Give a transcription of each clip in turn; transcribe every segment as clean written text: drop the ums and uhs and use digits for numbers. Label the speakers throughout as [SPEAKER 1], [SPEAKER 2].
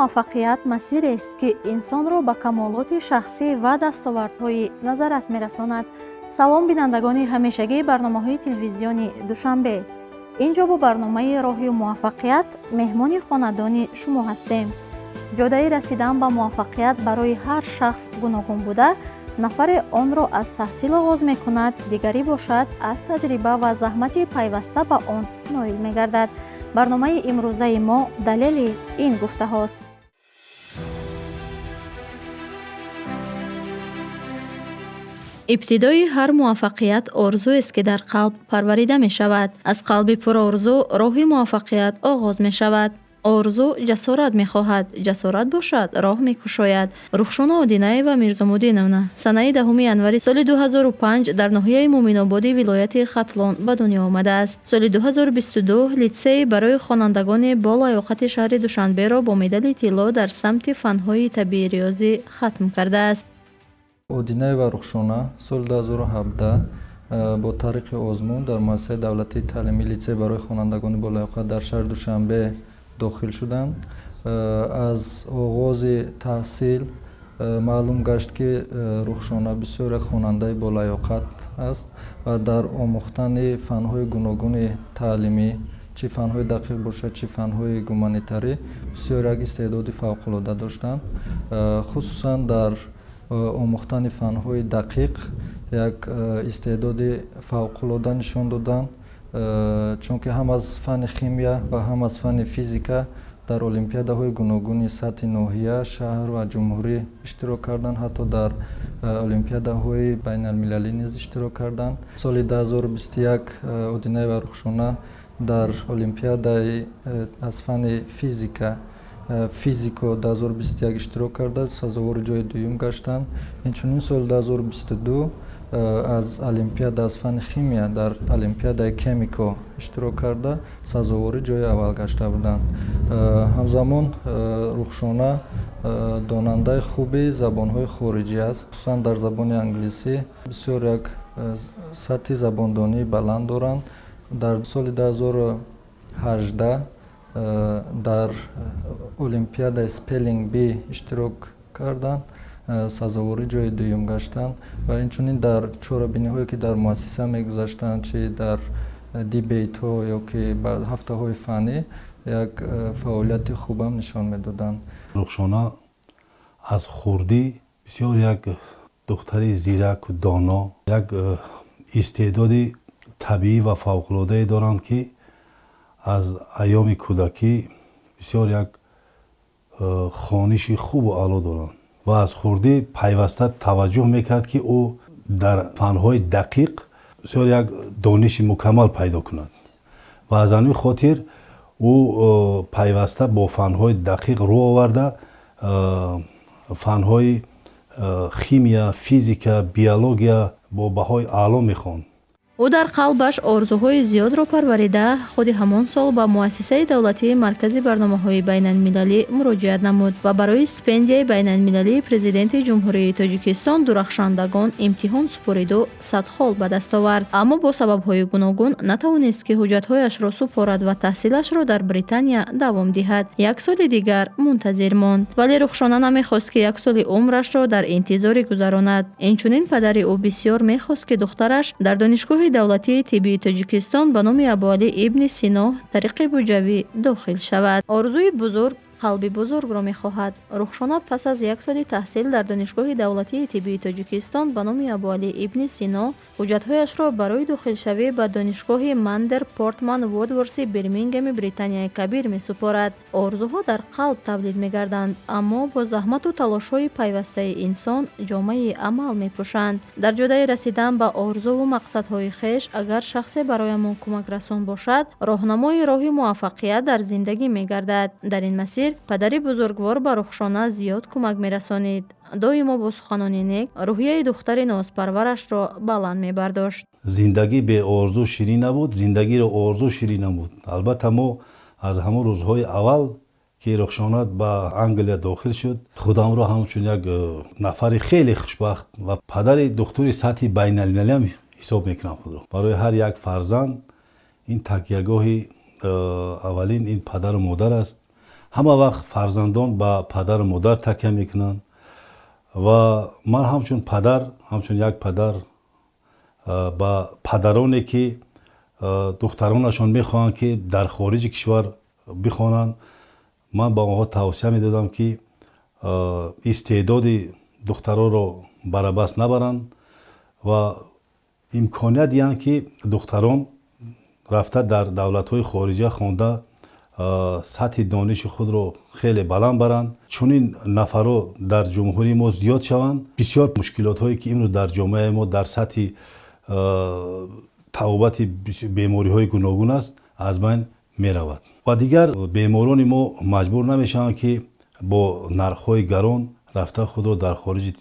[SPEAKER 1] Муваффақият масирест, ки инсонро ба камолоти шахсӣ ва дастовардҳои назаррас мерасонад. Салом, бинандагони ҳамешагии барномаҳои телевизиони Душанбе. Ин ҷо бо барномаи «Роҳи муваффақият» меҳмони хонадони шумо ҳастем. Ҷодаи расидан ба муваффақият барои ҳар шахс гуногун буда, нафаре онро аз таҳсил оғоз мекунад, дигарӣ бошад, аз таҷриба ва заҳмати пайваста ба он ноил мегардад. Барномаи имрӯзаи мо далели ин гуфтаҳост. Ибтидои ҳар муваффақият орзуест, ки дар қалб парварида мешавад. Аз қалби пурорзу роҳи муваффақият оғоз мешавад. Орзу ҷасорат мехоҳад, ҷасорат бошад, роҳ мекушояд. Рухшона Одинаева Мирзомудиновна санаи 10 январи соли 2005 дар ноҳияи Муъминободи вилояти Хатлон ба дунё омадааст. Соли 2022 литсей барои хонандагони бо лаёқати шаҳри Душанберо бо медали тилло дар самти фанҳои табиӣ риёзӣ хатм кардааст.
[SPEAKER 2] Одинаева Рухшона соли 2017 бо тариқи озмун дар муассисаи давлатии таълимии литсей барои хонандагони болаёқат дар шаҳри Душанбе дохил шуданд. Аз оғози таҳсил маълум гашт, ки Рухшона бисёр як хонандаи болаёқат аст ва дар омӯхтани фанҳои гуногуни таълимӣ, чӣ фанҳои дақиқ бошад, чӣ фанҳои гуманитарӣ, бисёр як истеъдоди фавқулода доштанд. Хусусан дар омӯхтани фанҳои дақиқ як истеъдоди фавқулода нишон доданд, чунки ҳам аз фанни химия ва ҳам аз фанни физика дар олимпиадаҳои гуногуни сатҳи ноҳия, шаҳр ва ҷумҳурӣ иштирок карданд, ҳатто дар олимпиадаҳои байналмилалӣ низ иштирок карданд. Соли 2021 Одинаева Рухшона дар олимпиадаи аз фанни физика «Физико 2021» иштирок карда, сазовори ҷои дуюм гаштанд. Инчунин соли 2022 аз олимпиада аз фанни химия дар олимпиадаи «Кемико» иштирок карда, сазовори ҷои аввал гашта буданд. Ҳамзамон Рухшона донандаи хуби забонҳои хориҷӣ аст. Хусусан дар забони англисӣ бисёр як сатҳи забондонии баланд доранд. Дар соли 2018 дар олимпиадаи Spelling Bee иштирок карданд, сазовори ҷои дуюм гаштанд ва инчунин дар чорабиниҳое, ки дар муассиса мегузаштанд, чи дар дебейтҳо ё ки ба ҳафтаҳои фаннӣ, як фаъолияти хубам нишон медоданд.
[SPEAKER 3] Рухшона аз хурдӣ бисёр як духтари зираку доно, як истеъдоди табиӣ ва фавқулодае доранд, ки аз айёми кӯдакӣ бисёр як хониши хубу аъло доранд ва аз хурдӣ пайваста таваҷҷӯҳ мекард, ки ӯ дар фанҳои дақиқ бисёр як дониши мукаммал пайдо кунад, ва аз ҳамин хотир ӯ пайваста бо фанҳои дақиқ рӯ оварда, фанҳои химия, физика, биология бо баҳои аъло мехонд.
[SPEAKER 1] Ӯ дар қалбаш орзуҳои зиёдро парварида, худи ҳамон сол ба муассисаи давлатии Маркази барномаҳои байналмилалӣ муроҷиат намуд ва барои стипендияи байналмилалии Президенти Ҷумҳурии Тоҷикистон «Дурахшандагон» имтиҳон супориду 100 хол ба даст овард, аммо бо сабабҳои гуногун натавонист, ки ҳуҷҷатҳояшро супорад ва таҳсилашро дар Британия давом диҳад. Як соли дигар мунтазир монд, вале Рухшона намехост, ки як соли умрашро дар интизорӣ гузаронад. Инчунин падари ӯ бисёр мехост, ки духтараш дар Донишгоҳи давлатии тиббии Тоҷикистон ба номи Абуалӣ ибни Сино тариқи буҷавӣ дохил шавад. Орзуи бузург қалби бузургро мехоҳад. Рухшона пас аз як соли таҳсил дар Донишгоҳи давлатии тиббии Тоҷикистон ба номи Абуалӣ ибни Сино ҳуҷҷатҳояшро барои дохилшавӣ ба донишгоҳи Мандер Портман Вудворси Бирмингеми Британияи Кабир месупорад. Орзуҳо дар қалб тавлид мегарданд, аммо бо заҳмату талошҳои пайвастаи инсон ҷомаи амал мепӯшанд. Дар ҷодаи расидан ба орзуву мақсадҳои хеш агар шахсе бароямон кӯмакрасон бошад, роҳнамои роҳи муваффақият дар зиндагӣ мегардад. Дар ин масир падари бузургвор ба Рухшона зиёд кӯмак мерасонид. Доимо бо суханони нек рӯҳияи духтари нозпарварашро баланд мебардошт.
[SPEAKER 3] Зиндагӣ беорзу ширин набуд, зиндагиро орзу ширин набуд. Албатта, мо аз ҳамон рӯзҳои аввал, ки Рухшона ба Англия дохил шуд, худамро ҳамчун як нафари хеле хушбахт ва падари духтури сатҳи байналмилалиам ҳисоб мекунам худро. Барои ҳар як фарзанд ин такягоҳи аввалин ин падару модар аст. Ҳама вақт фарзандон ба падару модар такя мекунанд ва ман ҳамчун падар, ҳамчун як падар, ба падароне, ки духтаронашон мехоҳанд, ки дар хориҷи кишвар бихонанд, ман ба онҳо тавсия медодам, ки истеъдоди духтаронро барабас набаранд ва имконият диҳанд, ки духтарон рафта дар давлатҳои хориҷа хонда, сатҳи дониши худро хеле баланд баранд. Чунин нафарҳо дар ҷумҳурии мо зиёд шаванд, бисёр мушкилотҳое, ки имрӯз дар ҷомеаи мо дар сатҳи табобати бемориҳои гуногун аст, аз байн меравад ва дигар беморони мо маҷбур намешаванд, ки бо нархҳои гарон рафта худро дар хориҷи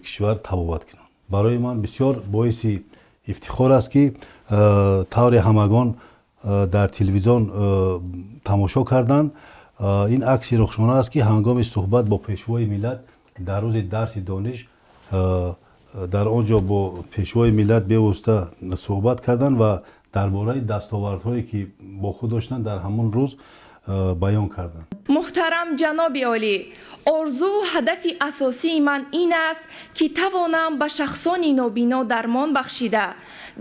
[SPEAKER 3] кишвар табобат кунанд. Барои ман бисёр боиси ифтихор аст, ки тавре ҳамагон дар телевизион тамошо карданд, ин акси Рухшона аст, ки ҳангоми суҳбат бо Пешвои миллат дар рӯзи дарси дониш дар он ҷо бо Пешвои миллат бевосита суҳбат карданд ва дар бораи дастовардҳое, ки бо худ доштанд, дар ҳамон рӯз баён карданд.
[SPEAKER 4] Муҳтарам ҷаноби олӣ, орзуву ҳадафи асосии ман ин аст, ки тавонам ба шахсони нобино дармон бахшида,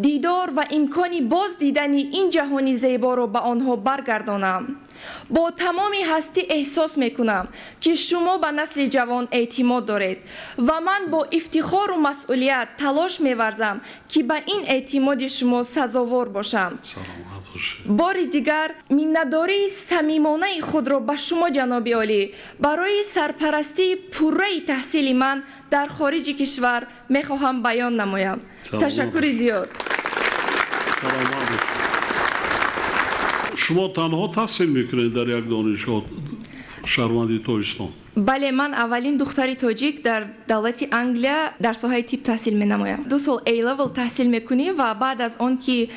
[SPEAKER 4] дидор ва имкони боз дидани ин ҷаҳони зеборо ба онҳо баргардонам. Бо тамоми ҳастӣ эҳсос мекунам, ки шумо ба насли ҷавон эътимод доред ва ман бо ифтихору масъулият талош меварзам, ки ба ин эътимоди шумо сазовор бошам. Бори дигар миннатдории самимонаи худро ба шумо, ҷаноби олӣ, барои сарпарастии пурраи таҳсили ман дар хориҷи кишвар мехоҳам баён намоям. Ташаккури зиёд.
[SPEAKER 5] Саломат бошед. Шумо танҳо таҳсил мекунед дар як донишгоҳ, шаҳрванди Тоҷикистон?
[SPEAKER 4] Бале, ман аввалин духтари тоҷик дар давлати Англия дар соҳаи тиб таҳсил менамоям. 2 сол A-level таҳсил мекунӣ ва баъд аз он ки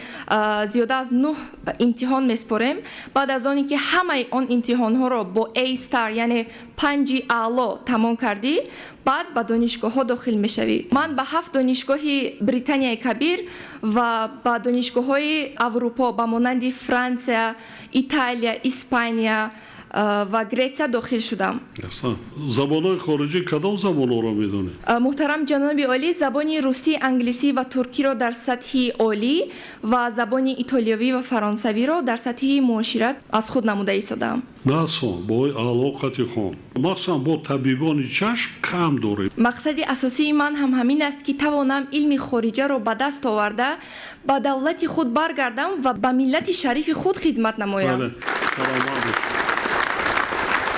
[SPEAKER 4] зиёда аз нӯҳ имтиҳон меспорем, баъд аз оне ки ҳамаи он имтиҳонҳоро бо A star, яъне панҷи аъло, тамом кардӣ, баъд ба донишгоҳҳо дохил мешавӣ. Ман ба ҳафт донишгоҳи Британияи Кабир ва ба донишгоҳҳои Аврупо ба монанди Франсия, Италия, Испания ва Гретсия дохил шудам.
[SPEAKER 5] Аҳсан. Забонҳои хориҷӣ кадом забонҳоро медонед?
[SPEAKER 4] Муҳтарам ҷаноби олӣ, забони русӣ, англисӣ ва туркиро дар сатҳи олӣ ва забони итолиёвӣ ва фаронсавиро дар сатҳи муошират аз худ намуда истодаам.
[SPEAKER 5] Насон бо аъло қати хон, махсусан бо табибони чашм кам дорем.
[SPEAKER 4] Мақсади асосии ман ҳам ҳамин аст, ки тавонам илми хориҷаро ба даст оварда, ба давлати худ баргардам ва ба миллати шарифи худ хизмат намоям.
[SPEAKER 5] Бале, саломат бошед.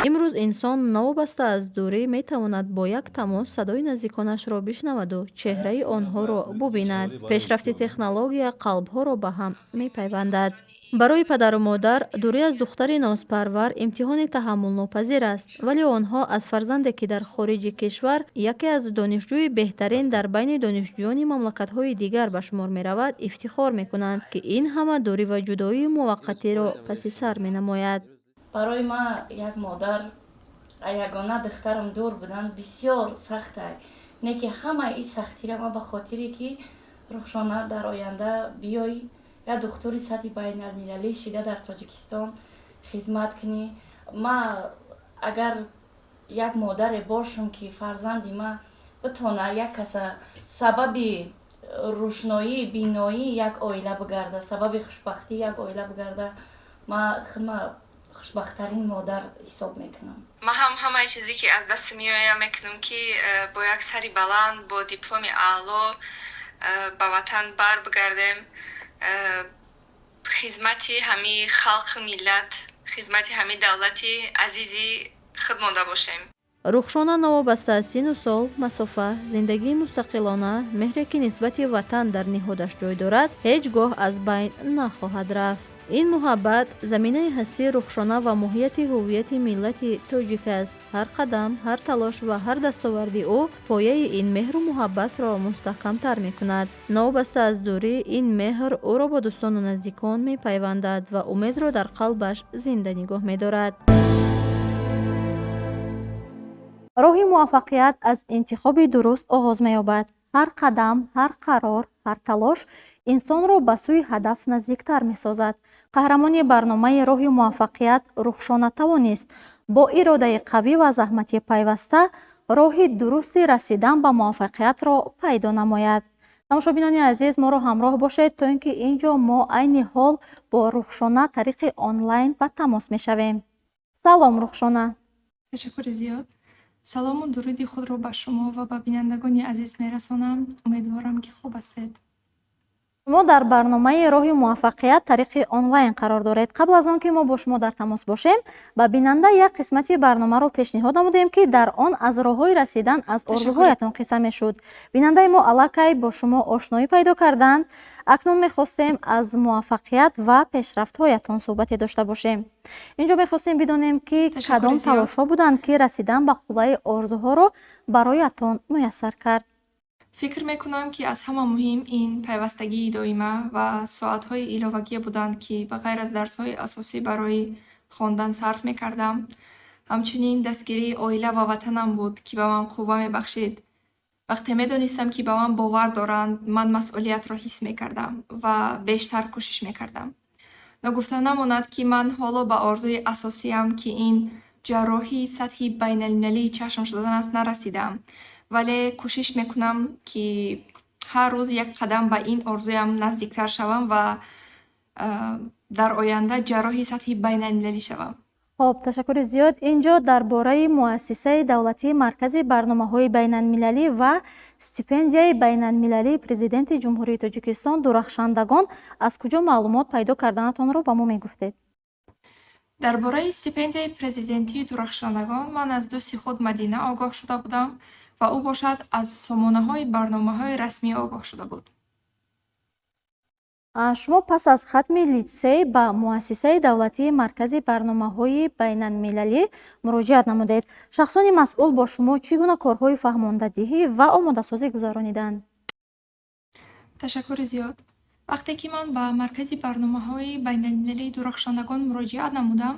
[SPEAKER 1] Имрӯз инсон новобаста аз дурӣ метавонад бо як тамос садои наздиконашро бишнаваду чеҳраи онҳоро бубинад. Пешрафти технология қалбҳоро ба ҳам мепайвандад. Барои падару модар дурӣ аз духтари нозпарвар имтиҳони таҳаммулнопазир аст, вале онҳо аз фарзанде, ки дар хориҷи кишвар яке аз донишҷӯи беҳтарин дар байни донишҷӯёни мамлакатҳои дигар ба шумор меравад, ифтихор мекунанд, ки ин ҳама дурӣ ва ҷудоии муваққатиро паси сар менамояд.
[SPEAKER 6] Барои ман, як модар, ягона духтарам дур будан бисёр сахтай, не ки ҳамаи ин сахтира ман ба хотире ки Рухшона дар оянда биёй, як духтури сатҳи байналмилалӣ шида, дар Тоҷикистон хизмат кунӣ. Ма агар як модаре бошам, ки фарзанди ман битона як каса сабаби рӯшноӣ, биноии як оила бигарда, сабаби хушбахтии як оила бигарда, ман худма хушбахттарин модар ҳисоб мекунам.
[SPEAKER 7] Ман ҳам ҳамаи чизе, ки аз дасти меоям, мекунам, ки бо як сари баланд, бо дипломи аъло ба ватан бар бигардем, хизмати ҳамаи халқу миллат, хизмати ҳамаи давлати азизи худ монда бошем.
[SPEAKER 1] Рухшона новобаста аз сину сол, масофа, зиндагии мустақилона, меҳре, ки нисбати ватан дар ниҳодаш ҷой дорад, ҳеҷ гоҳ аз байн нахоҳад рафт. Ин муҳаббат заминаи ҳастии Рухшона ва моҳияти ҳуввияти миллати тоҷик аст. Ҳар қадам, ҳар талош ва ҳар дастоварди ӯ пояи ин меҳру муҳаббатро мустаҳкамтар мекунад. Новобаста аз дурӣ, ин меҳр ӯро бо дӯстону наздикон мепайвандад ва умедро дар қалбаш зинда нигоҳ медорад. Роҳи муваффақият аз интихоби дуруст оғоз меёбад. Ҳар қадам, ҳар қарор, ҳар талош. Инсонро ба сӯи ҳадаф наздиктар месозад. Қаҳрамони барномаи «Роҳи муваффақият» Рухшона тавонист бо иродаи қавӣ ва заҳмати пайваста роҳи дурусти расидан ба муваффақиятро пайдо намояд. Тамошобинони азиз, моро ҳамроҳ бошед, то ин ки ин ҷо мо айни ҳол бо Рухшона тариқи онлайн ба тамос мешавем. Салом, Рухшона.
[SPEAKER 8] Ташаккури зиёд. Салому дуруди худро ба шумо ва ба бинандагони азиз мерасонам. Умедворам, ки хуб ҳастед.
[SPEAKER 1] Шумо дар барномаи «Роҳи муваффақият» тариқи онлайн қарор доред. Қабл аз он ки мо бо шумо дар тамос бошем, ба бинанда як қисмати барномаро пешниҳод намудем, ки дар он аз роҳҳои расидан аз орзуҳоятон қисса мешуд. Бинандаи мо аллакай бо шумо ошноӣ пайдо карданд. Акнун мехостем аз муваффақият ва пешрафтҳоятон суҳбате дошта бошем. Инҷо мехостем бидонем, ки кадом талошҳо буданд, ки расидан ба қуллаи орзуҳоро бароятон муяссар кард.
[SPEAKER 8] Фикр мекунам, ки аз ҳама муҳим ин пайвастагии доима ва соатҳои иловагие буданд, ки ба ғайр аз дарсҳои асосӣ барои хондан сарф мекардам. Ҳамчунин дастгирии оила ва ватанам буд, ки ба ман қувва мебахшид. Вақте медонистам, ки ба ман бовар доранд, ман масъулиятро ҳис мекардам ва бештар кӯшиш мекардам. Ногуфта намонад, ки ман ҳоло ба орзуи асосиям, ки ин ҷарроҳии сатҳи байналмилалии чашм шудан аст, нарасидаам, вале кӯшиш мекунам, ки ҳар рӯз як қадам ба ин орзуям наздиктар шавам ва дар оянда ҷарроҳи сатҳи байналмилалӣ шавам.
[SPEAKER 1] Хоб, ташаккури зиёд. Ин ҷо дар бораи муассисаи давлатии Маркази барномаҳои байналмилалӣ ва стипендияи байналмилалии Президенти Ҷумҳурии Тоҷикистон «Дурахшандагон» аз куҷо маълумот пайдо карданатонро ба мо мегуфтед.
[SPEAKER 8] Дар бораи стипендияи президентии «Дурахшандагон» ман аз дӯсти худ Мадина огоҳ шуда будам ва ӯ бошад, аз сомонаҳои барномаҳои расмӣ огоҳ шуда буд.
[SPEAKER 1] Шумо пас аз хатми литсей ба муассисаи давлатии Маркази барномаҳои байналмилалӣ муроҷиат намудед. Шахсони масъул бо шумо чӣ гуна корҳои фаҳмондадиҳӣ ва омодасозӣ гузарониданд?
[SPEAKER 8] Ташаккури зиёд. Вақте ки ман ба Маркази барномаҳои байналмилалии «Дурахшандагон» муроҷиат намудам,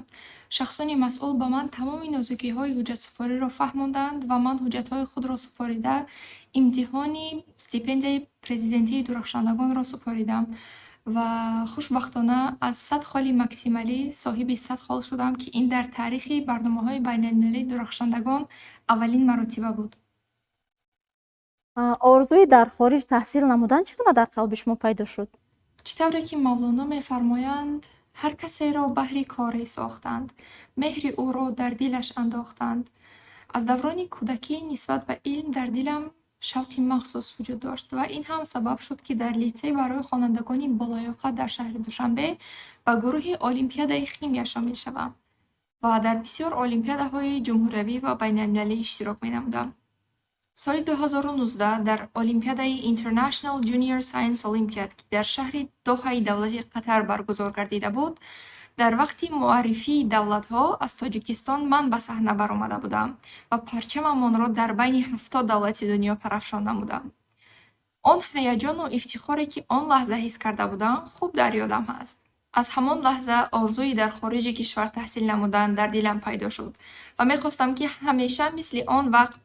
[SPEAKER 8] шахсони масъул ба ман тамоми нозукиҳои ҳуҷҷатсупориро фаҳмонданд ва ман ҳуҷҷатҳои худро супорида, имтиҳони стипендияи президентии «Дурахшандагонро» супоридам ва хушбахтона аз 100 холи максималӣ соҳиби 100 хол шудам, ки ин дар таърихи барномаҳои байналмилалии «Дурахшандагон» аввалин маротиба буд.
[SPEAKER 1] Орзуи дар хориҷ таҳсил намудан чӣ гуна дар қалби шумо пайдо шуд?
[SPEAKER 8] Чӣ тавре ки Мавлоно мефармоянд: «Ҳар касеро баҳри коре сохтанд, меҳри ӯро дар дилаш андохтанд». Аз даврони кӯдакӣ нисбат ба илм дар дилам шавқи махсус вуҷуд дошт ва ин ҳам сабаб шуд, ки дар литсей барои хонандагони болаёқат дар шаҳри Душанбе ба гурӯҳи олимпиадаи химия шомил шавам ва дар бисёр олимпиадаҳои ҷумҳуриявӣ ва байналмилалӣ иштирок менамудам. Соли 2019 дар олимпиадаи International Junior Science Olympiad, ки дар шаҳри Доҳаи давлати Қатар баргузор гардида буд, дар вақти муаррифии давлатҳо аз Тоҷикистон ман ба саҳна баромада будам ва парчамамонро дар байни 70 давлати дунё парафшон намудам. Он ҳаяҷону ифтихоре, ки он лаҳза ҳис карда будам, хуб дар ёдам ҳаст. Аз ҳамон лаҳза орзуи дар хориҷи кишвар таҳсил намудан дар дилам пайдо шуд ва мехостам, ки ҳамеша мисли он вақт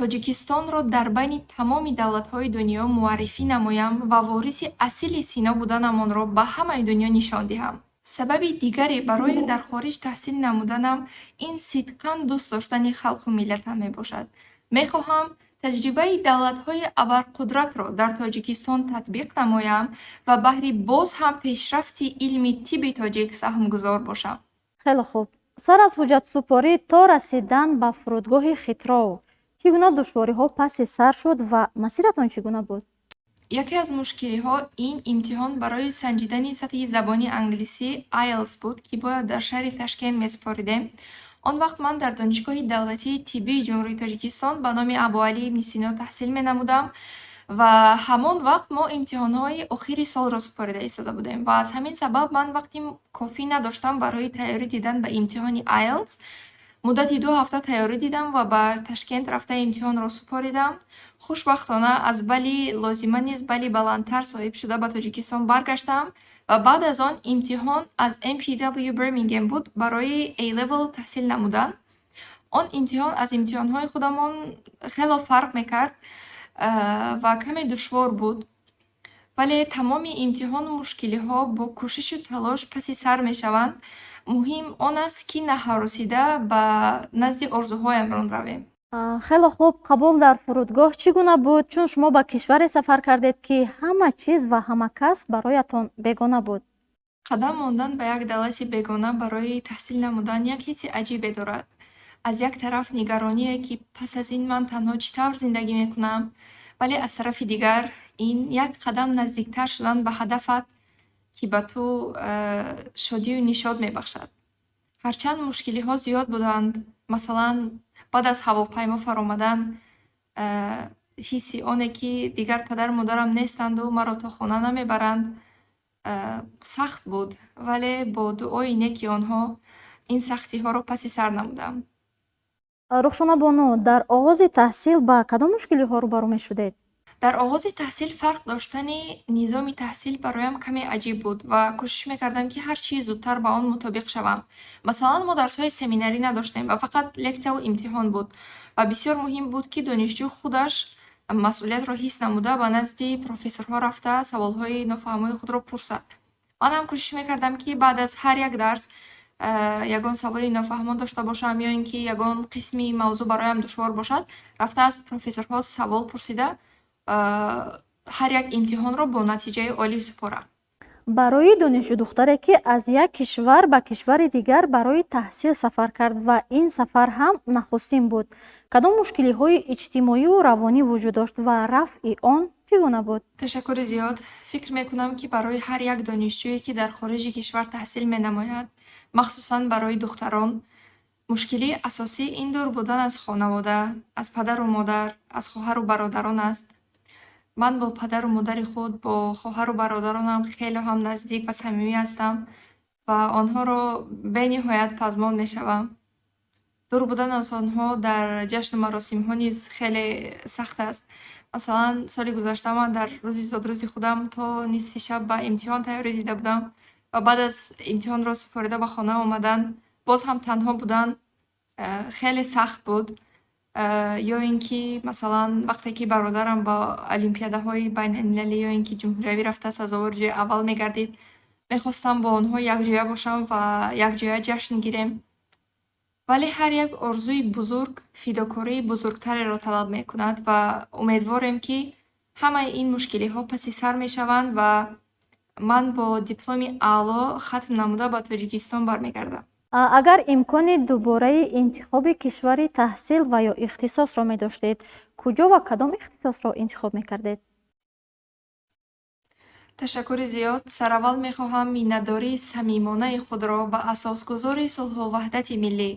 [SPEAKER 8] Тоҷикистонро дар байни тамоми давлатҳои дунё муаррифӣ намоям ва вориси асили Сино буданамонро ба ҳамаи дунё нишон диҳам. Сабаби дигаре барои дар хориҷ таҳсил намуданам ин сидқан дӯст доштани халқу миллатам мебошад. Мехоҳам таҷрибаи давлатҳои абарқудратро дар Тоҷикистон татбиқ намоям ва баҳри боз ҳам пешрафти илми тибби тоҷик саҳмгузор бошам.
[SPEAKER 1] Хеле хуб. Сар аз ҳуҷҷатсупорӣ то расидан ба фурудгоҳи Хитров чӣ гуна душвориҳо паси сар шуд ва масиратон чӣ гуна буд?
[SPEAKER 8] Яке аз мушкилиҳо ин имтиҳон барои санҷидани сатҳи забони англисӣ IELTS буд, ки бояд дар шаҳри Ташкент месупоридем. Он вақт ман дар Донишгоҳи давлатии тиббии Ҷумҳурии Тоҷикистон ба номи Абуалӣ ибни Сино таҳсил менамудам ва ҳамон вақт мо имтиҳонҳои охири солро супорида истода будем ва аз ҳамин сабаб ман вақти кофӣ надоштам барои тайёрӣ дидан ба имтиҳони IELTS. Муддати 2 ҳафта тайёрӣ дидам ва ба Ташкент рафта имтиҳонро супоридам. Хушбахтона, аз балли лозима низ балли баландтар соҳиб шуда, ба Тоҷикистон баргаштам ва баъд аз он имтиҳон аз MPW Birmingham буд барои A-level таҳсил намудан. Он имтиҳон аз имтиҳонҳои худамон хело фарқ мекард ва каме душвор буд. Вале тамоми имтиҳону мушкилиҳо бо кӯшишу талош паси сар мешаванд. Муҳим он аст, ки наҳаросида ба назди орзуҳоямон равем.
[SPEAKER 1] Хеле хуб. Қабул дар фурудгоҳ чӣ гуна буд, чун шумо ба кишваре сафар кардед, ки ҳама чиз ва ҳама кас бароятон бегона буд?
[SPEAKER 8] Қадам мондан ба як давлати бегона барои таҳсил намудан як ҳисси аҷибе дорад. Аз як тараф нигароние, ки пас аз ин ман танҳо чӣ тавр зиндагӣ мекунам, вале аз тарафи дигар ин як қадам наздиктар шудан ба ҳадафат, ки ба ту шодию нишот мебахшад. Ҳарчанд мушкилиҳо зиёд буданд, масалан, баъд аз ҳавопаймо фаромадан ҳисси оне, ки дигар падару модарам нестанду маро то хона намебаранд, сахт буд, вале бо дуои неки онҳо ин сахтиҳоро паси сар намудам.
[SPEAKER 1] Рухшона бону, дар оғози таҳсил ба кадом мушкилиҳо рӯбарӯ мешудед?
[SPEAKER 8] Дар оғози таҳсил фарқ доштани низоми таҳсил бароям каме аҷиб буд ва кӯшиш мекардам, ки ҳар чӣ зудтар ба он мутобиқ шавам. Масалан, мо дарсҳои семинарӣ надоштем ва фақат лексияву имтиҳон буд ва бисёр муҳим буд, ки донишҷӯ худаш масъулиятро ҳис намуда, ба назди профессорҳо рафта, саволҳои нофаҳмои худро пурсад. Ман ҳам кӯшиш мекардам, ки баъд аз ҳар як дарс ягон саволи нофаҳмо дошта бошам ё ин ки ягон қисми мавзӯъ бароям душвор бошад, рафта аз профессорҳо савол пурсида, ҳар як имтиҳонро бо натиҷаи олӣ супорам.
[SPEAKER 1] Барои донишҷӯдухтаре, ки аз як кишвар ба кишвари дигар барои таҳсил сафар кард ва ин сафар ҳам нахустин буд, кадом мушкилиҳои иҷтимоию равонӣ вуҷуд дошт ва рафъи он чӣ гуна буд?
[SPEAKER 8] Ташаккури зиёд. Фикр мекунам, ки барои ҳар як донишҷӯе, ки дар хориҷи кишвар таҳсил менамояд, махсусан барои духтарон, мушкилии асосӣ ин дур будан аз хонавода, аз падару модар, аз хоҳару бародарон аст. Ман бо падару модари худ, бо хоҳару бародаронам хеле ҳам наздик ва самимӣ ҳастам ва онҳоро бениҳоят пазмон мешавам. Дур будан аз онҳо дар ҷашну маросимҳо низ хеле сахт аст. Масалан, соли гузашта ман дар рӯзи зодрӯзи худам то нисфи шаб ба имтиҳон тайёрӣ дида будам ва баъд аз имтиҳонро супорида ба хона омадан, боз ҳам танҳо будан хеле сахт буд. Ё ин ки, масалан, вақте ки бародарам ба олимпиадаҳои байналмилалӣ ё ин ки ҷумҳуриявӣ рафта сазовори ҷои аввал мегардид, мехостам бо онҳо якҷоя бошам ва якҷоя ҷашн гирем. Вале ҳар як орзуи бузург фидокории бузургтареро талаб мекунад ва умедворем, ки ҳамаи ин мушкилиҳо паси сар мешаванд ва ман бо дипломи аъло хатм намуда ба Тоҷикистон бармегардам.
[SPEAKER 1] Агар имкони дубораи интихоби кишвари таҳсил ва ё ихтисосро медоштед, куҷо ва кадом ихтисосро интихоб мекардед?
[SPEAKER 8] Ташаккури зиёд. Сараввал мехоҳам миннатдории самимонаи худро ба асосгузори сулҳу ваҳдати миллӣ,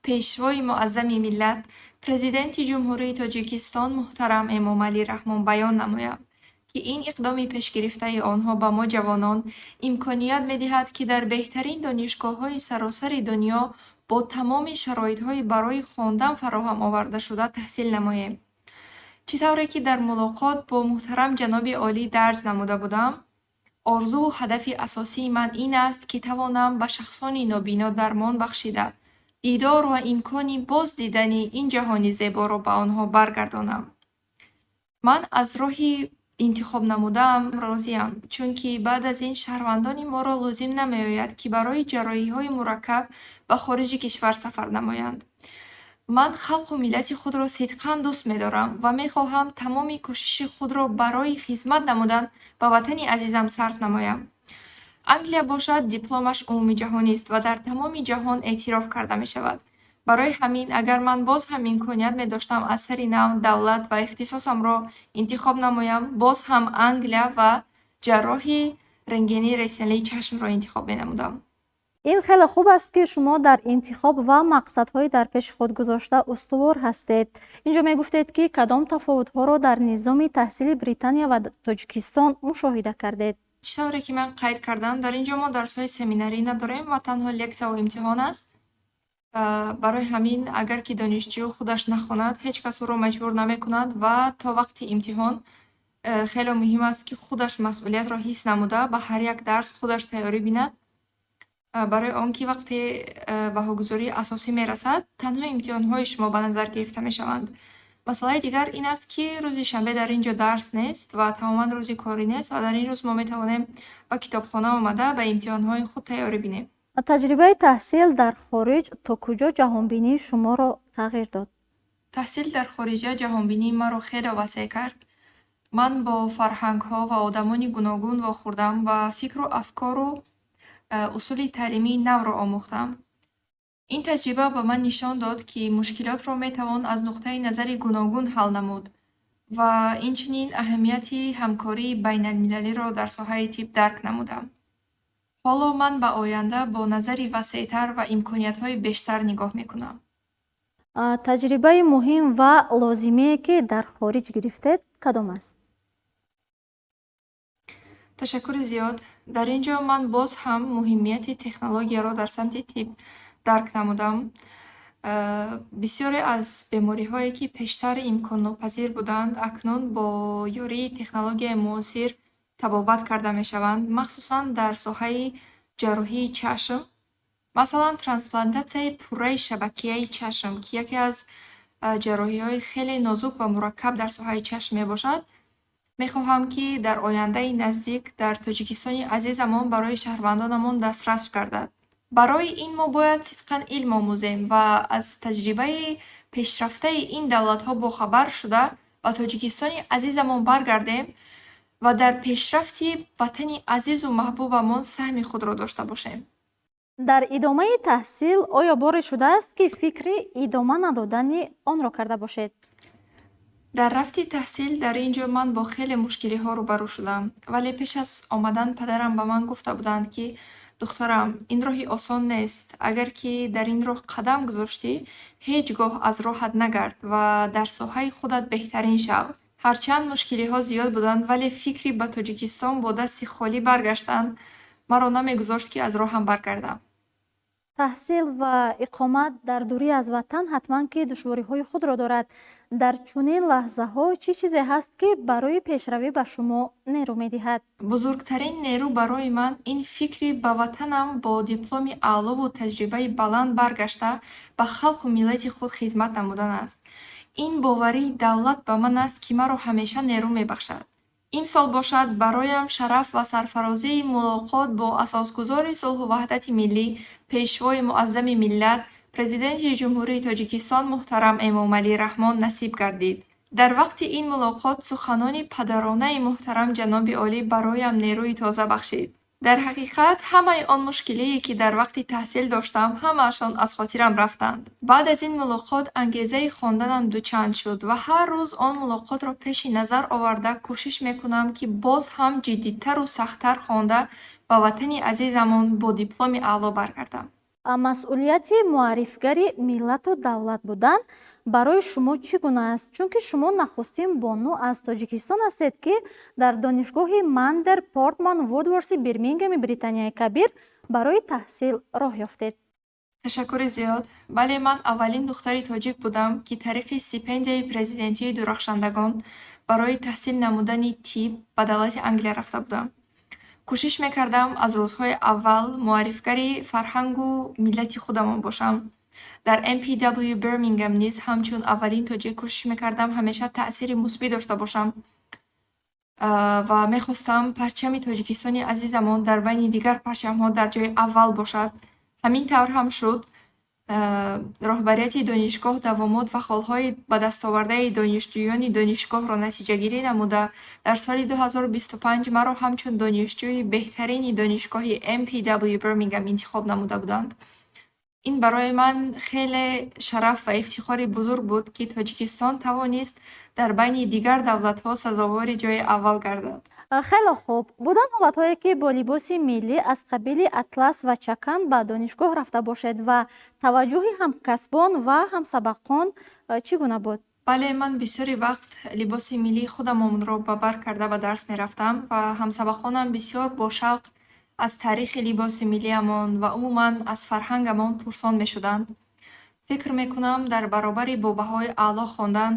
[SPEAKER 8] пешвои муаззами миллат, Президенти Ҷумҳурии Тоҷикистон муҳтарам Эмомалӣ Раҳмон баён намоям, ки ин иқдоми пешгирифтаи онҳо ба мо ҷавонон имконият медиҳад, ки дар беҳтарин донишгоҳҳои саросари дунё бо тамоми шароитҳои барои хондан фароҳам овардашуда таҳсил намоем. Чӣ тавре ки дар мулоқот бо муҳтарам ҷаноби олӣ дарҷ намуда будам, орзуву ҳадафи асосии ман ин аст, ки тавонам ба шахсони нобино дармон бахшида, дидор ва имкони боз дидани ин ҷаҳони зеборо ба онҳо баргардонам. Ман аз роҳи интихоб намудаам розиам, чунки баъд аз ин шаҳрвандони моро лозим намеояд, ки барои ҷарроҳиҳои мураккаб ба хориҷи кишвар сафар намоянд. Ман халқу миллати худро сидқан дӯст медорам ва мехоҳам тамоми кӯшиши худро барои хизмат намудан ба ватани азизам сарф намоям. Англия бошад, дипломаш умумиҷаҳонист ва дар тамоми ҷаҳон эътироф карда мешавад. Барои ҳамин, агар ман боз ҳам имконият медоштам аз сари нав давлат ва ихтисосамро интихоб намоям, боз ҳам Англия ва ҷарроҳи рентгении ретиналии чашмро интихоб менамудам.
[SPEAKER 1] Ин хеле хуб аст, ки шумо дар интихоб ва мақсадҳои дар пеши худ гузошта устувор ҳастед. Инҷо мегуфтед, ки кадом тафовутҳоро дар низоми таҳсили Британия ва Тоҷикистон мушоҳида кардед?
[SPEAKER 8] Чӣ тавре ки ман қайд кардам, дар ин ҷо мо дарсҳои семинарӣ надорем ва танҳо лексияву имтиҳон аст. Барои ҳамин, агар ки донишҷӯ худаш нахонад, ҳеҷ кас ӯро маҷбур намекунад ва то вақти имтиҳон хеле муҳим аст, ки худаш масъулиятро ҳис намуда, ба ҳар як дарс худаш тайёрӣ бинад, барои он ки вақте баҳогузории асосӣ мерасад, танҳо имтиҳонҳои шумо ба назар гирифта мешаванд. Масъалаи дигар ин аст, ки рӯзи шанбе дар ин ҷо дарс нест ва тамоман рӯзи корӣ нест ва дар ин рӯз мо метавонем ба китобхона омада, ба имтиҳонҳои худ тайёрӣ бинем.
[SPEAKER 1] Таҷрибаи таҳсил дар хориҷ то куҷо ҷаҳонбинии шуморо тағйир дод?
[SPEAKER 8] Таҳсил дар хориҷа ҷаҳонбинии маро хеле васеъ кард. Ман бо фарҳангҳо ва одамони гуногун вохӯрдам ва фикру афкору усули таълимии навро омӯхтам. Ин таҷриба ба ман нишон дод, ки мушкилотро метавон аз нуқтаи назари гуногун ҳал намуд ва инчунин аҳамияти ҳамкории байналмилалиро дар соҳаи тиб дарк намудам. Ҳоло ман ба оянда бо назари васеътар ва имкониятҳои бештар нигоҳ мекунам.
[SPEAKER 1] Таҷрибаи муҳим ва лозимие, ки дар хориҷ гирифтед, кадом аст?
[SPEAKER 8] Ташаккури зиёд. Дар ин ҷо ман боз ҳам муҳимияти технологияро дар самти тиб дарк намудам. Бисёре аз бемориҳое, ки пештар имконнопазир буданд, акнун бо ёрии технологияи муосир табобат карда мешаванд, махсусан дар соҳаи ҷарроҳии чашм. Масалан, трансплантатсияи пурраи шабакияи чашм, ки яке аз ҷарроҳиҳои хеле нозук ва мураккаб дар соҳаи чашм мебошад, мехоҳам, ки дар ояндаи наздик дар Тоҷикистони азизамон барои шаҳрвандонамон дастрас гардад. Барои ин мо бояд сидқан илм омӯзем ва аз таҷрибаи пешрафтаи ин давлатҳо бохабар шуда, ба Тоҷикистони азизамон баргардем ва дар пешрафти ватани азизу маҳбубамон саҳми худро дошта бошем.
[SPEAKER 1] Дар идомаи таҳсил оё боре шудааст, ки фикри идома надодани онро карда бошед?
[SPEAKER 8] Дар рафти таҳсил дар ин ҷо ман бо хеле мушкилиҳо рӯбарӯ шудам, вале пеш аз омадан падарам ба ман гуфта буданд, ки духтарам, ин роҳи осон нест. Агар ки дар ин роҳ қадам гузоштӣ, ҳеҷ гоҳ аз роҳат нагард ва дар соҳаи худат беҳтарин шав. Ҳарчанд мушкилиҳо зиёд буданд, вале фикри ба Тоҷикистон бо дасти холӣ баргаштан маро намегузошт, ки аз роҳам баргардам.
[SPEAKER 1] Таҳсил ва иқомат дар дурӣ аз ватан ҳатман ки душвориҳои худро дорад. Дар чунин лаҳзаҳо чӣ чизе ҳаст, ки барои пешравӣ ба шумо нерӯ медиҳад?
[SPEAKER 8] Бузургтарин нерӯ барои ман ин фикри ба ватанам бо дипломи аълову таҷрибаи баланд баргашта, ба халқу миллати худ хизмат намудан аст. Ин боварии давлат ба ман аст, ки маро ҳамеша нерӯ мебахшад. Имсол бошад, бароям шараф ва сарфарозии мулоқот бо асосгузори сулҳу ваҳдати миллӣ, пешвои муаззами миллат, Президенти Ҷумҳурии Тоҷикистон муҳтарам Эмомалӣ Раҳмон насиб гардид. Дар вақти ин мулоқот суханони падаронаи муҳтарам ҷаноби олӣ бароям нерӯи тоза бахшид. Дар ҳақиқат, ҳамаи он мушкилие, ки дар вақти таҳсил доштам, ҳамаашон аз хотирам рафтанд. Баъд аз ин мулоқот ангезаи хонданам дучанд шуд ва ҳар рӯз он мулоқотро пеши назар оварда кӯшиш мекунам, ки боз ҳам ҷиддитару сахттар хонда, ба ватани азизамон бо дипломи аъло баргардам.
[SPEAKER 1] Масъулияти муаррифгари миллату давлат будан барои шумо чӣ гуна аст? Чунки шумо нахустин бону аз Тоҷикистон ҳастед, ки дар донишгоҳи Мандер Портман Вудворси Бирмингеми Британияи Кабир барои таҳсил роҳ ёфтед.
[SPEAKER 8] Ташаккури зиёд. Бале, ман аввалин духтари тоҷик будам, ки тариқи стипендияи президентии дурахшандагон барои таҳсил намудани тиб ба давлати Англия рафта будам. Кӯшиш мекардам аз рӯзҳои аввал муаррифгари фарҳангу миллати худамон бошам. Дар MPW Бирмингем низ ҳамчун аввалин тоҷик кӯшиш мекардам ҳамеша таъсири мусбӣ дошта бошам ва мехостам парчами Тоҷикистони азизамон дар байни дигар парчамҳо дар ҷои аввал бошад. Ҳамин тавр ҳам шуд. Роҳбарияти донишгоҳ давомот ва холҳои ба дастовардаи донишҷӯёни донишгоҳро натиҷагирӣ намуда, дар соли 2025 маро ҳамчун донишҷӯи беҳтарини донишгоҳи MPW Бирмингем интихоб намуда буданд. Ин барои ман хеле шараф ва ифтихори бузург буд, ки Тоҷикистон тавонист дар байни дигар давлатҳо сазовори ҷои аввал гардад.
[SPEAKER 1] Хеле хуб. Буданд ҳолатҳое, ки бо либоси миллӣ аз қабили атлас ва чакан ба донишгоҳ рафта бошед ва таваҷҷӯҳи ҳамкасбон ва ҳамсабақон чӣ гуна буд?
[SPEAKER 8] Бале, ман бисёри вақт либоси миллии худамонро ба бар карда ба дарс мерафтам ва ҳамсабақонам бисёр бо шавқ аз таърихи либоси миллиамон ва умуман аз фарҳангамон пурсон мешуданд. Фикр мекунам, дар баробари бо баҳои аъло хондан,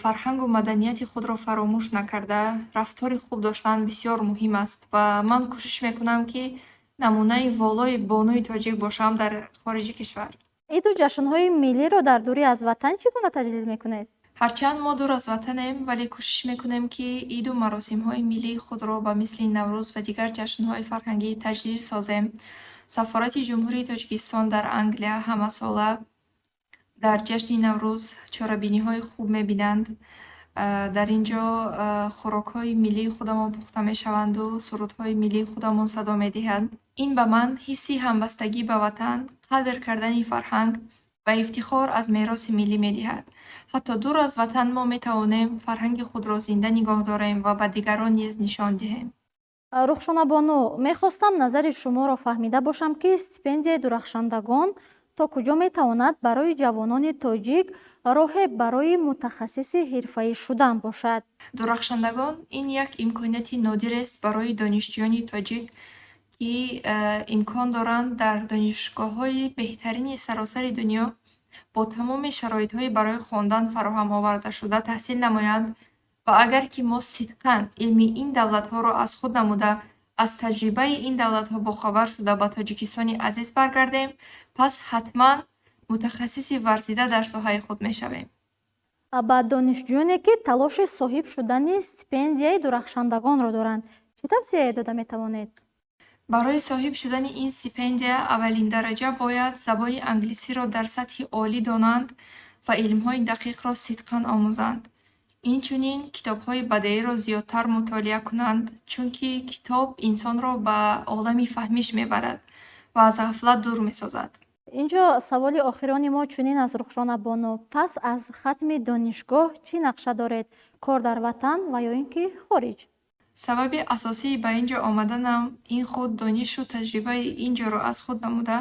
[SPEAKER 8] фарҳангу маданияти худро фаромӯш накарда, рафтори хуб доштан бисёр муҳим аст ва ман кӯшиш мекунам, ки намунаи волои бонуи тоҷик бошам дар хориҷи кишвар.
[SPEAKER 1] Иду ҷашнҳои миллиро дар дурӣ аз ватан чӣ гуна таҷлил мекунед?
[SPEAKER 8] Ҳарчанд мо дур аз ватанем, вале кӯшиш мекунем, ки иду маросимҳои миллии худро ба мисли Наврӯз ва дигар ҷашнҳои фарҳангӣ таҷлил созем. Сафорати Ҷумҳурии Тоҷикистон дар Англия ҳамасола дар ҷашни Наврӯз чорабиниҳои хуб мебинанд. Дар ин ҷо хӯрокҳои миллии худамон пухта мешаванду сурудҳои миллии худамон садо медиҳанд. Ин ба ман ҳисси ҳамбастагӣ ба ватан, қадр кардани фарҳанг ва ифтихор аз мероси миллӣ медиҳад. Ҳатто дур аз ватан мо метавонем фарҳанги худро зинда нигоҳ дорем ва ба дигарон низ нишон диҳем.
[SPEAKER 1] Рухшонабону, мехостам назари шуморо фаҳмида бошам, ки стипендияи дурахшандагон то куҷо метавонад барои ҷавонони тоҷик роҳе барои мутахассиси ҳирфаӣ шудан бошад.
[SPEAKER 8] Дурахшандагон ин як имконияти нодирест барои донишҷӯёни тоҷик, ки имкон доранд дар донишгоҳҳои беҳтарини саросари дунё бо тамоми шароитҳои барои хондан фароҳам овардашуда таҳсил намоянд ва агар ки мо сидқан илми ин давлатҳоро аз худ намуда, аз таҷрибаи ин давлатҳо бохабар шуда ба Тоҷикистони азиз баргардем, пас ҳатман мутахассиси варзида дар соҳаи худ мешавем.
[SPEAKER 1] Ба донишҷӯёне, ки талоши соҳиб шудани стипендияи дурахшандагонро доранд, чӣ тавсияе дода метавонед?
[SPEAKER 8] Барои соҳиб шудани ин стипендия аввалин дараҷа бояд забони англисиро дар сатҳи олӣ донанд ва илмҳои дақиқро сидқан омӯзанд. Инчунин китобҳои бадеиро зиёдтар мутолиа кунанд, чунки китоб инсонро ба олами фаҳмиш мебарад ва аз ғафлат дур месозад.
[SPEAKER 1] Инҷо саволи охирони мо чунин аст, Рухшонабону: пас аз хатми донишгоҳ чӣ нақша доред? Кор дар ватан ва ё ин ки хориҷ?
[SPEAKER 8] Сабаби асосии ба ин ҷо омаданам ин худ донишу таҷрибаи ин ҷоро аз худ намуда,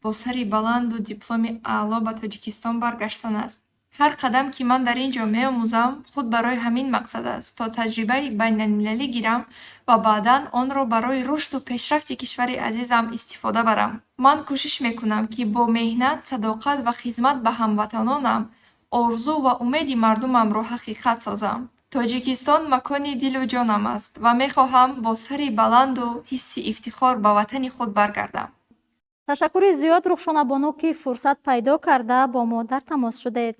[SPEAKER 8] бо сари баланду дипломи аъло ба Тоҷикистон баргаштан аст. Ҳар қадам, ки ман дар ин ҷо меомӯзам, худ барои ҳамин мақсад аст, то таҷрибаи байналмилалӣ гирам ва баъдан онро барои рушду пешрафти кишвари азизам истифода барам. Ман кӯшиш мекунам, ки бо меҳнат, садоқат ва хизмат ба ҳамватанонам орзу ва умеди мардумамро ҳақиқат созам. Тоҷикистон макони дилу ҷонам аст ва мехоҳам бо сари баланду ҳисси ифтихор ба ватани худ баргардам.
[SPEAKER 1] Ташаккури зиёд, Рухшонабону, ки фурсат пайдо карда бо мо дар тамос шудед.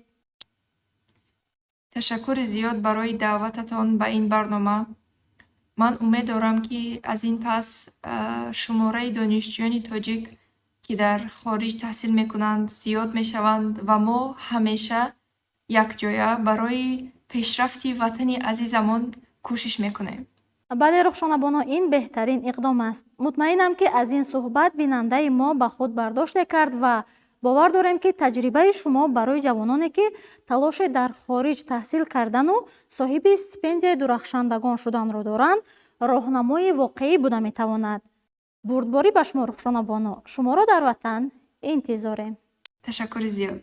[SPEAKER 8] Ташаккури зиёд барои даъвататон ба ин барнома. Ман умед дорам, ки аз ин пас шумораи донишҷӯёни тоҷик, ки дар хориҷ таҳсил мекунанд, зиёд мешаванд ва мо ҳамеша якҷоя барои пешрафти ватани азизамон кӯшиш мекунем.
[SPEAKER 1] Бале, Рухшонабону, ин беҳтарин иқдом аст. Мутмаинам, ки аз ин суҳбат бинандаи мо ба худ бардоште кард ва бовар дорем, ки таҷрибаи шумо барои ҷавононе, ки талоши дар хориҷ таҳсил кардану соҳиби стипендияи дурахшандагон шуданро доранд, роҳнамои воқеӣ буда метавонад. Бурдборӣ ба шумо, Рухшонабону, шуморо дар ватан интизорем.
[SPEAKER 8] Ташаккури зиёд.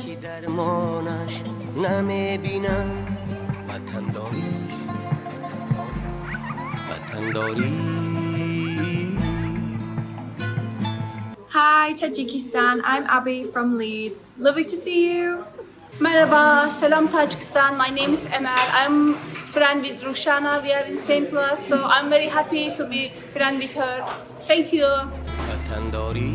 [SPEAKER 9] Ки дармонаш намебинам, ватандорист, ватандорӣ.
[SPEAKER 10] Hi Tajikistan, I'm Abby from Leeds. Lovely to see you.
[SPEAKER 11] Merhaba, salam Tajikistan. My name is Emel. I'm friend with Rukhshana. We are in same class, so I'm very happy to be friend with her. Thank you.
[SPEAKER 9] Ватандорӣ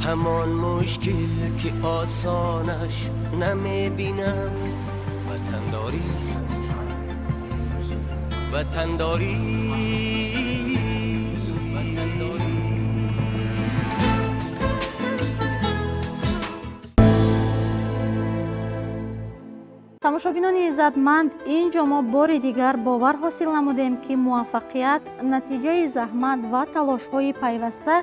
[SPEAKER 9] ҳамон мушкил ки осонаш намебинам, ватандорист, ватандорӣ.
[SPEAKER 1] Тамошобинони иззатманд, ин ҷо мо бори дигар бовар ҳосил намудем, ки муваффақият натиҷаи заҳмат ва талошҳои пайваста,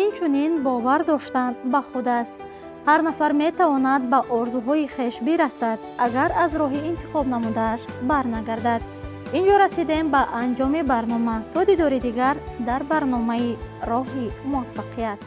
[SPEAKER 1] инчунин бовар доштан ба худ аст. Ҳар нафар метавонад ба орзуҳои хеш бирасад, агар аз роҳи интихоб намудааш барнагардад. Ин ҷо расидем ба анҷоми барнома. То дидори дигар дар барномаи роҳи муваффақият.